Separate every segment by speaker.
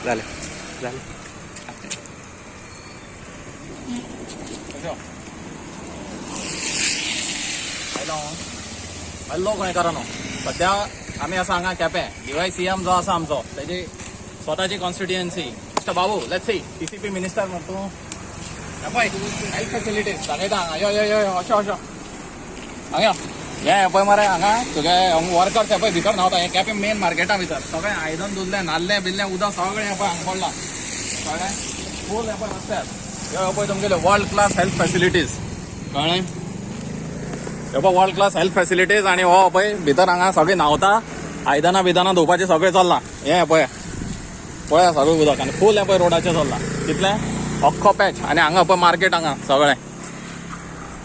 Speaker 1: जालें जालें.
Speaker 2: Hello hello गोंयकारांनो, सध्या आमी आसा हांगा केपें. डीवायसीएम जो आसा आमचो, तेजी स्वताची कॉन्स्टिट्युएन्सी. मिस्टर बाबू, let's see, TCP minister म्हण तूं. हे पळय, हेल्थ फेसिलिटीज दाखयता हांगा. यो यो यो यो, अशें अशें हांगा यो. हे पळय मरे, हांगा तुगे वर्कर्स हे पळय भितर न्हांवता. हे केपें मेन मार्केटा भितर सगळें आयदन धुतलें, नाल्लें बिल्लें, उदक सगळें हे पळय हांगा पडलां, कळ्ळें? फूल हे पळय रस्त्यार. हे पळय तुमगेले वर्ल्ड क्लास हेल्थ फेसिलिटीज, कळ्ळें? हे पळय वर्ल्ड क्लास हेल्थ फेसिलिटीज. आनी हो पळय भितर हांगा सगळे न्हांवता, आयदनां बिदनां धुवपाचें सगळें चल्लां. हें पळय, पळया सगळें उदक आनी फूल हें पळय रोडाचें चल्लां कितलें अख्खो पॅच. आनी हांगा पळय मार्केट हांगा सगळें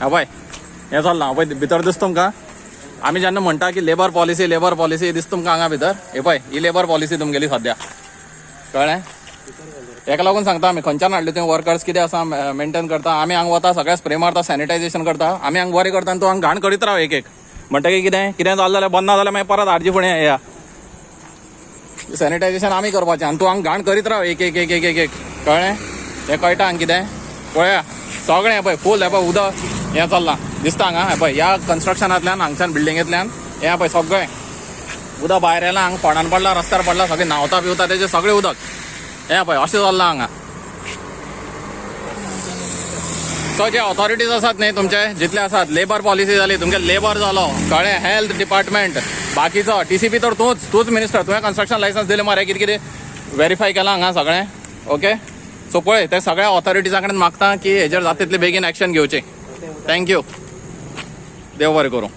Speaker 2: हें पळय हें चल्लां. पळय भितर दिसता तुमकां. आमी जेन्ना म्हणटा की लेबर पॉलिसी, लेबर पॉलिसी दिसता तुमकां हांगा भितर. हे पळय, ही लेबर पॉलिसी तुमगेली सद्या, कळ्ळें? हेका लागून सांगता आमी, खंयच्यान हाडले तुवें वर्कर्स, कितें आसा मेंटेन करता. आमी हांगा वता, सगळें स्प्रे मारता, सॅनिटायझेशन करता. आमी हांगा बरें करता आनी तूं हांगा घाण करीत राव एक एक. म्हणटकीर कितें कितें जालें जाल्यार, बंद ना जाल्यार मागीर परत हाडची फुडें येया. सॅनिटायझेशन आमी करपाचें आनी तूं हांगा घाण करीत राव एक एक एक एक एक एक, कळ्ळें? हें कळटा हांगा कितें? पळया सगळें हें पळय फूल हें पळय उदक हें चल्लां दिसता हांगा. हें पळय, ह्या कन्स्ट्रक्शनांतल्यान, हांगच्यान बिल्डिंगेंतल्यान हें पळय सगळें उदक भायर येयलां. हांगा फोंडान पडलां, रस्त्यार पडलां, सगळें न्हांवता पिवता तेजें सगळें उदक हें पळय अशें चल्लां हांगा. सो जे ऑथॉरिटीज आसात न्ही तुमचे जितले आसात, लेबर पॉलिसी जाली तुमगे, लेबर जालो, कळ्ळें, हेल्थ डिपार्टमेंट, बाकीचो टीसीपी तर तूंच तूंच मिनिस्टर. तुवें कन्स्ट्रक्शन लायसन्स दिलें मरे, कितें कितें वेरीफाय केलां हांगा सगळें? ओके, सो पळय, ते सगळ्या ऑथॉरिटीजा कडेन मागता की हेजेर जाता तितले बेगीन एक्शन घेवचें. Thank you, देव बरें करूं.